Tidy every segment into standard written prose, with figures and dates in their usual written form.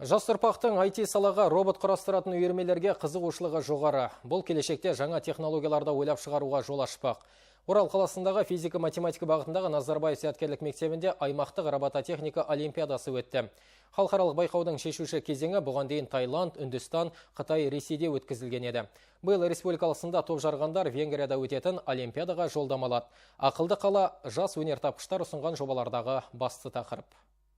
Жас ұрпақтың IT салаға, робот құрастыратын үйірмелерге қызығушылығы жоғары. Бұл келешекте жаңа технологияларды ойлап шығаруға жол ашпақ. Орал қаласындағы физика-математика бағытындағы Назарбаев зияткерлік мектебінде аймақтық робототехника олимпиадасы өтті. Халықаралық байқаудың шешуші кезеңі бұған дейін Таиланд, Үндістан, Қытай, Ресейде өткізілген еді. Биыл республикалық сында топ жарғандар Венгрияда өтетін олимпиадаға жолдама алады. Ақылды қала – жас өнертапқыштар ұсынған жобалардағы басты тақырып.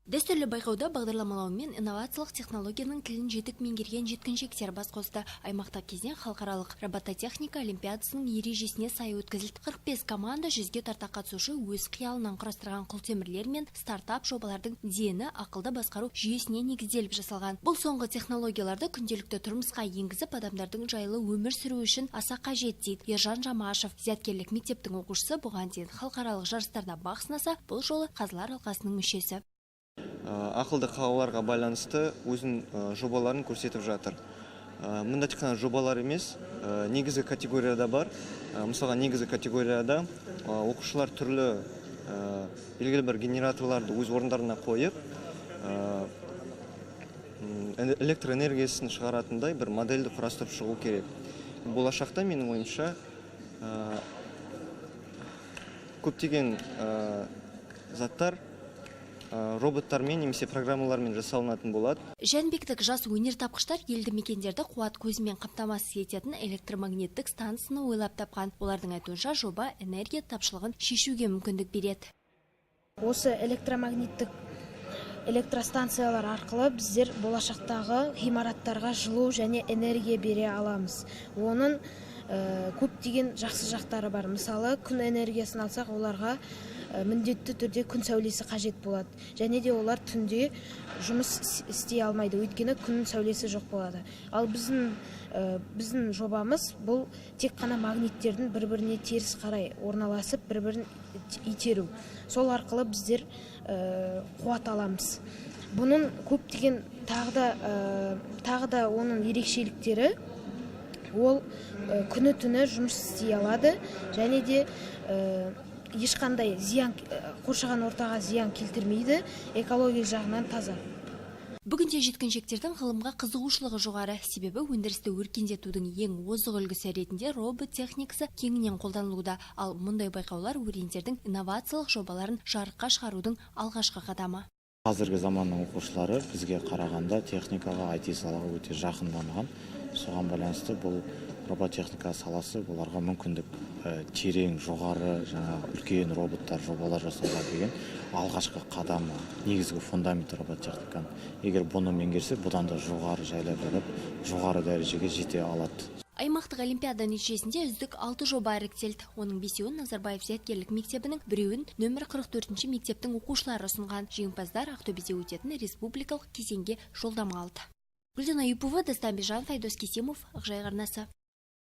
Дәстүрлі байқауда бағдарламалау мен инновациялық технологияның тілін жетік меңгерген жеткіншектер бас қосты. Аймақтық кезең халықаралық робототехника олимпиадасының ережесіне сай өткізілді. 45 команда, 100-ге тарта қатысушы өз қиялынан құрастырған құлтемірлер мен стартап жобалардың дені ақылды басқару жүйесіне негізделіп жасалған. Бұл соңғы технологияларды күнделікті тұрмысқа енгізіп, адамдардың жайлы өмір сүруі үшін аса қажет, дейді Ержан Жамашев. Зияткерлік мектептің оқушысы бұған дейін халықаралық жарыстарда бақ сынаса, бұл жолы қазылар алқасының мүшесі. Ақылды қалаларға байланысты өзінің жобаларын көрсетіп жатыр. Мұнда тек қана жобалар емес, негізгі категорияда бар. Мысалға, негізгі категорияда оқушылар түрлі белгілі бір генераторларды өз орындарына қойып, электр энергиясын шығаратындай бір модельді құрастырып шығу керек. Болашақта, менің ойымша, көптеген заттар роботтармен немесе программалармен жасалынатын болады. Жәнібектік жас өнертапқыштар елді мекендерді қуат көзімен қамтамасыз ететін электромагниттік станцияны ойлап тапқан. Олардың айтуынша, жоба энергия тапшылығын шешуге мүмкіндік береді. Осы электромагниттік электростанциялар арқылы біздер болашақтағы ғимараттарға жылу және энергия бере аламыз. Оның көптеген жақсы жақтары бар. Мысалы, күн энергиясын алсақ, оларға міндетті түрде күн сәулесі қажет болады және де олар түнде жұмыс істей алмайды, өйткені күн сәулесі жоқ болады. Ал біздің жобамыз бұл тек қана магниттердің бір біріне теріс қарай орналасып, бір бірін итеру. Сол арқылы біздер қуат аламыз. Бұның көптеген тағы да оның ерекшеліктері: ол күні түні жұмыс істей алады және де ешқандай зиян, қоршаған ортаға зиян келтірмейді, экология жағынан таза. Бүгінде жеткіншектердің ғылымға қызығушылығы жоғары. Себебі өндірісті өркендетудің ең озық үлгісі ретінде робот техникасы кеңінен қолданылуда. Ал мұндай байқаулар өрендердің инновациялық жобаларын жарыққа шығарудың алғашқы қадамы. Қазіргі заманның оқушылары бізге қарағанда техникаға, IT салаға өте жақын дамыған. Соған байланысты бұл роботехника саласы оларға мүмкіндік, терең, жоғары, жаңағы үлкен роботтар, жобалар жасауға деген алғашқы қадамы, негізгі фундамент роботехниканың. Егер бұны меңгерсе, бұдан да жоғары, жайлап жайлап жоғары дәрежеге жете алады. Аймақтық олимпиада нәтижесінде үздік алты жоба іріктелді. Оның бесеуін Назарбаев зияткерлік мектебінің, біреуін нөмір 44 мектептің оқушылары ұсынған. Жеңімпаздар Ақтөбеде өтетін республикалық кезеңге жолдама алды. Гүлден Аюпова, Дастан Бижанов, Айдос Кесимов, Ақжайық арнасы.